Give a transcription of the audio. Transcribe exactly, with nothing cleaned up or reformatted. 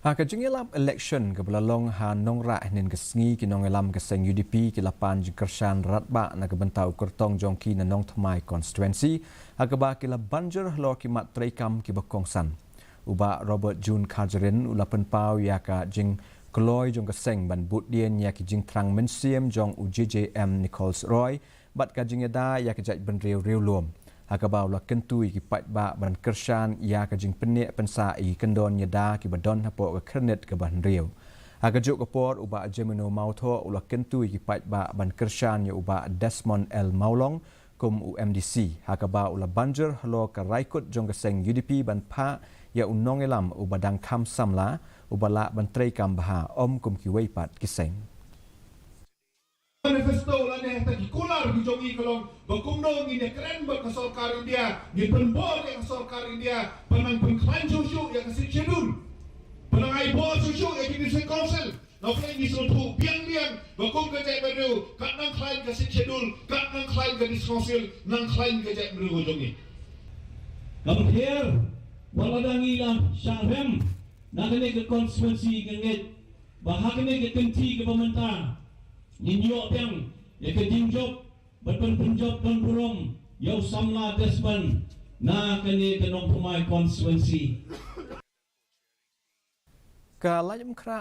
Ha ka jingïalap election kaba la long ha Nongrah hynnin ka sngi, ki nongïalam ka seng U D P ki la pan jingkyrshan radbah na ka bynta u kyrtong jong ki na Nongthymmai constituency, ha kaba ki la ban jur halor ki mat treikam kiba kongsan. U Bah Robert June Kharjahrin u la pynpaw ïa ka jingkloi jong ka seng ban bud dien ïa ki jingthrang mynsiem jong u J J M Nichols Roy bad ka jingïada ïa ka jaitbynriew riewlum, ha kaba u la kyntu ïa ki paidbah ban kyrshan ïa ka jingpyneh pynsah ïa ki kyndon ïada kiba don hapoh ka khyrnit kaba hynriew. Ha kajuh ka por, u Bah Jemino Mawthoh u la kyntu ïa ki paidbah ban kyrshan ïa u Bah Desmond L Mawlong kum u M D C, ha kaba u la ban jur halor ka rai kut jong ka seng U D P ban phah ïa u nongïalam uba dang kham samla, uba lah ban treikam bha, ym kum kiwei pat ki seng. Manifesto lane ha ki kular ki jong ngi ka long ba kumno ngin ïakren bad ka sorkar India, ngin pynbor ïa ka sorkar India ban nang pynkhlaiñ shuh shuh ïa ka Sixth Schedule, ban nang ai bor shuh shuh ïa ki District Council. Nga pyrshang ngi sngewthuh biang biang ba kum ka jaitbynriew, kat nang khlaiñ ka Sixth Schedule, kat nang khlaiñ ka District Council, nang khlaiñ ka jaitbynriew ka jong ngi. Kam pher, wat lada ngi la shah rem na kane ka constituency, ka ngeit ba ha kane ka kynti kaba mynta ngin ïoh biang ïa ka jingjop bad ban pynjop ban burom ïa u samla Desmond na kane ka Nongthymmai constituency. Ka Laitumkhrah